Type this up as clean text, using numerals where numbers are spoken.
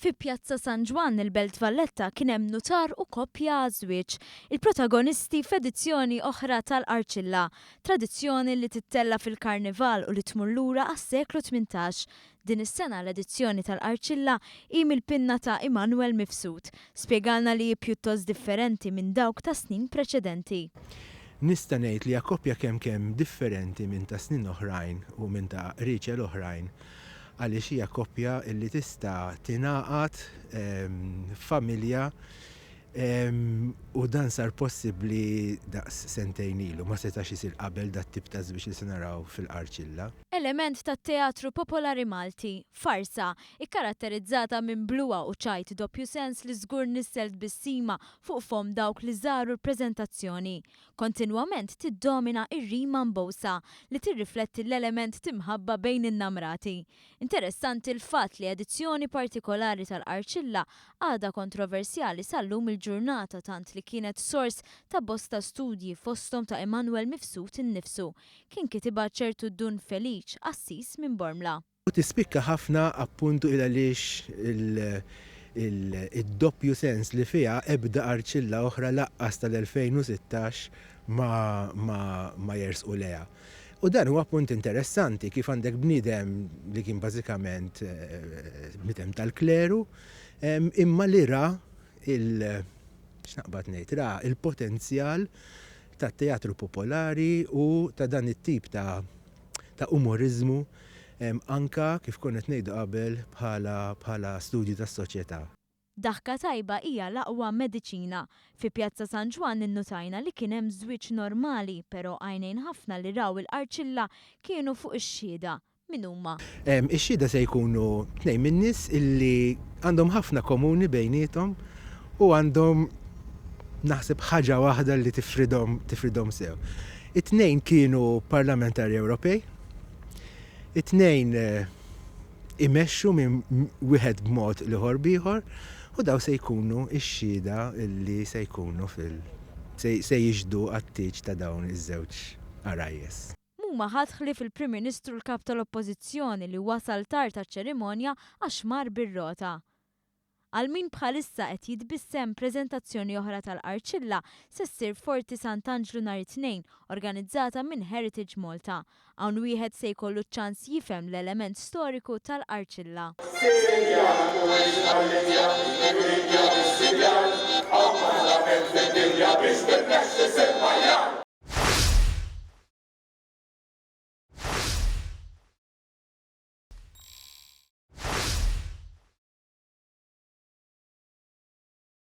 Fi Pjazza San Ġwann, il-Belt Valletta, kien hemm nutar u koppja għaż-żwieġ, il-protagonisti f'edizzjoni oħra tal-Qarċilla, tradizzjoni li tittella' fil-Karnival u li tmur lura għas-seklu 18. Din is-sena l-edizzjoni tal-Qarċilla hi mill-pinna ta' Immanuel Mifsud. Spjegalna li hi pjuttost differenti minn dawk ta' snin preċedenti. Nista' ngħid li hija koppja kemm kemm differenti minn ta' snin oħrajn u minn ta' qrieċel oħrajn għaliex hija koppja li tista' tingħaqad f'familja u dan sar possibbli daqs sentejn ilu, ma setax isir qabel dat-tip ta' żwieġ li se naraw fil-Qarċilla. Element tat-teatru popolari Malti, farsa, ikkaratterizzata minn bluha u ċajt doppju sens li żgur nissel tbissima fuq fomm dawk li żaru l-preżentazzjoni. Kontinwament tiddomina r-rima mbowsa li tirrifletti l-element t'imħabba bejn in-namrati. Interessanti l-fatt li edizzjoni partikolari tal-Qarċilla għadha kontroversjali sal-lum il-ġurnata tant li kienet sors ta' bosta studji fosthom ta' Immanuel Mifsud innifsu. Kien kitibha ċertu Dun Feliċ, qassis minn Bormla. U tispikka ħafna appuntu il għaliex id-doppju sens li fiha ebda qarċilla oħra laqqas tal-2016 ma jersqu lejha. U dan huwa punt interessanti kif għandek bniedem li kien bażikament bniedem tal-kleru imma li ra il x'naqbad ngħid, ra il-potenzjal tat-teatru popolari u ta' dan it-tip ta' ta' umoriżmu anka, kif konna qed ngħidu qabel, bħala bħala studju tas-soċjetà. Daħka tajba hija l-aqwa mediċina. Fi Pjazza San Ġwann innutajna li kien hemm żwieġ normali però għajnejn ħafna li raw il-qarċilla kienu fuq ix-xhieda. Min huma? Ix-xhieda se jkunu tnejn min-nies illi għandhom ħafna komuni bejniethom u għandhom naħseb ħaġa waħda li tifridhom tifridhom sew. It-tnejn kienu parlamentari Ewropej, it-tnejn imexxu minn wieħed b'mod l-ieħor b'ieħor u daw se jkunu x-xhieda li se jkunu fil se jixhdu għat-tieġ ta' dawn iż-żewġ għarajjes. M'huma ħadd ħlief il-Prim Ministru u l-Kap tal-Oppożizzjoni li wasal tard għaċ-ċerimonja għax mar bir-rota. Għal min bħalissa qed jitbissem, preżentazzjoni oħra tal-Qarċilla se ssir f'Forti Sant'Anġlu nhar it-Tnejn, organizzata minn Heritage Malta. Hawn wieħed se jkollu ċ-ċans jifhem l-element storiku tal-Qarċilla. Sinjal u l-linja, il-linja bis-sinjal, hawn parlament fid-dinja biex tirnexxi sir majjal!